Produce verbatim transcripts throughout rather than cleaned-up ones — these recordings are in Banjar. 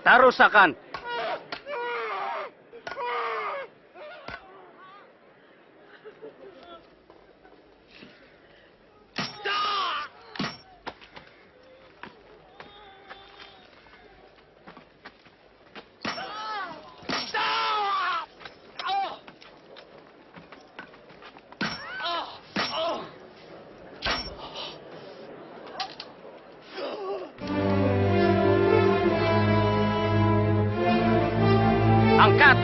Tarusakan. Angkat.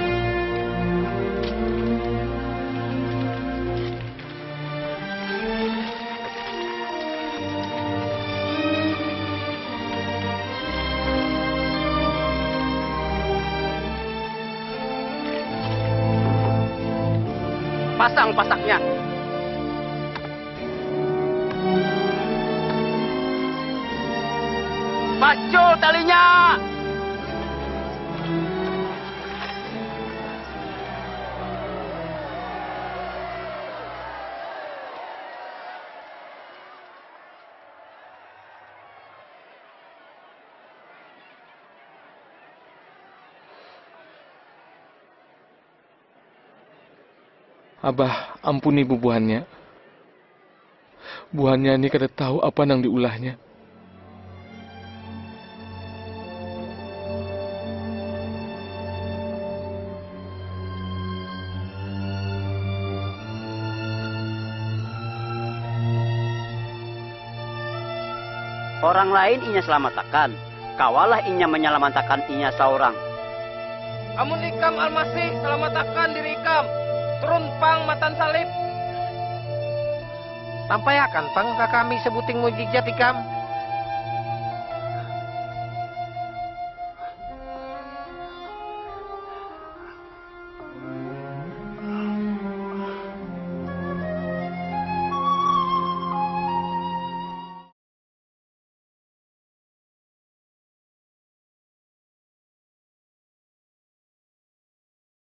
Pasang pasaknya. Pacul talinya. Abah, ampuni bubuhannya. Buhannya ni kada tahu apa nang diulahnya. Orang lain inya salamatakan, kawalah inya manyalamatakan inya saurang. Amun ikam Almasih, salamatakan diri ikam. Turun pang matan salib. Tampaiakan pang ka kami sabuting mujijat ikam.